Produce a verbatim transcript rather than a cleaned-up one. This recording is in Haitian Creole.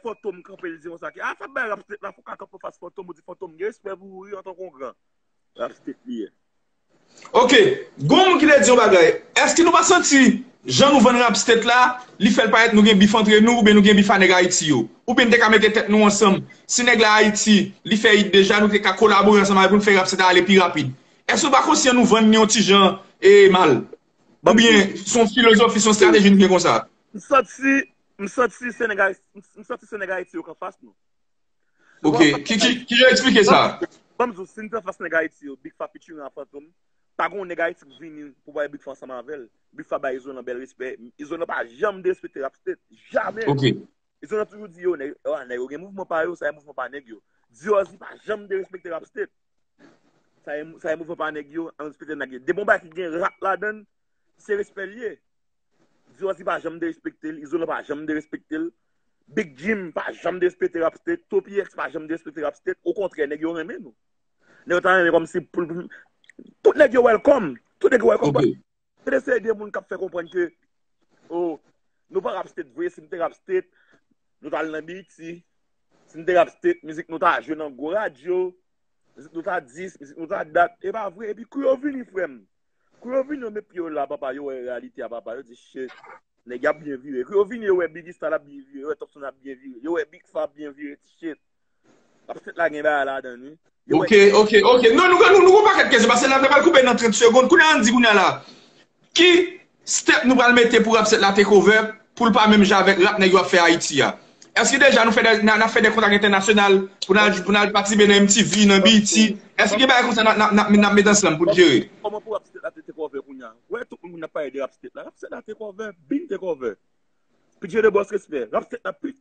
Fantom kanpe, li di konsa ke, ah, sa bay rap state la, fò w ka kanpe anfas Fantom, ou di Fantom gen respè pou ou wi, antanke yon gran. Rap state li ye. Ok, gon moun ki te di yon bagay. Èske nou pa santi jan nou vann rap state la, li fè l parèt nou gen bif antre nou, oubyen nou gen bif a nèg Ayiti yo? Oubyen n te ka mete tèt nou ansanm. Si nèg la Ayiti, li fè it deja, nou te ka kolabore ansanm avè l pou n fè rap state la ale pi rapid. Èske nou pa konsyan nou vann li yon ti jan e mal? Oubyen se yon filozofi, se yon estrateji nou gen konsa? M santi, m santi se nèg Ayiti, m santi se nèg Ayiti yo k anfas nou. Ok, ki, ki, ki jan eksplike sa? Ban m di w, si n te anfas nèg Ayiti yo, Big Fa featuring a Fantom, pa gen yon nèg Ayiti k vini pou bay Big Fa ansanm avè l. Big Fa bay Izolan bèl respè. Izolan pa janm derespekte rap state. Jamè. Ok. Izolan toujou di yo, nèg, ah, nèg yo gen mouvman pa yo, sa e mouvman pa nèg yo. Diorzi pa janm derespekte rap state. Sa e, sa e mouvman pa nèg yo, an respekte nèg yo. De bon bagay ki gen rap ladan l, se respè l ye. Diorzi pa janm derespekte l, Izolan pa janm derespekte l, Big Jim pa janm derespekte rap state, Topi X pa janm derespekte rap state, okontrè, nèg yo renmen nou. Nèg yo ta renmen kòmsi pou, pou, tout nèg yo welcome, tout nèg yo welcome. Ok. Se de se de moun k ap fè konprann ke, oh, nou pa rap state vre, si n te rap state, nou t al nan B E T, si n te rap state, mizik nou ta jwe nan gwo radyo, mizik nou ta dis, mizik nou ta dat, e pa vre, epi kou yo vini, frè m, kou yo vini, yo met pye yo la, papa, yo wè reyalite a, papa, yo di, shit, nèg y ap byen vire, kou yo vini, yo wè Biggie Star ap byen vire, yo wè Topson ap byen vire, yo wè Big Fa ap byen vire, shit. Rap state la gen bagay ladan l wi. Ok, ok, ok. Non, nou, nou, nou gon pakèt kesyon, paske la, nou pral koupe nan trant segonn. Kounye a, ann di kounye a la, ki step nou pral mete pou rap state la take over, pou l pa menm jan avèk rap nèg yo ap fè Ayiti a? Èske deja nou fè de, n, n ap fè de kontak entènasyonal pou n al, pou n al patisipe nan M T V, nan B E T? Èske gen bagay konsa n ap, n ap, n ap, n ap met ansanm pou n jere? Kòman pou rap state la take over kounye a? Wè tout moun ap pale de rap state la. Rap state la take over, big take over. P J The Boss respè. Rap state la pi,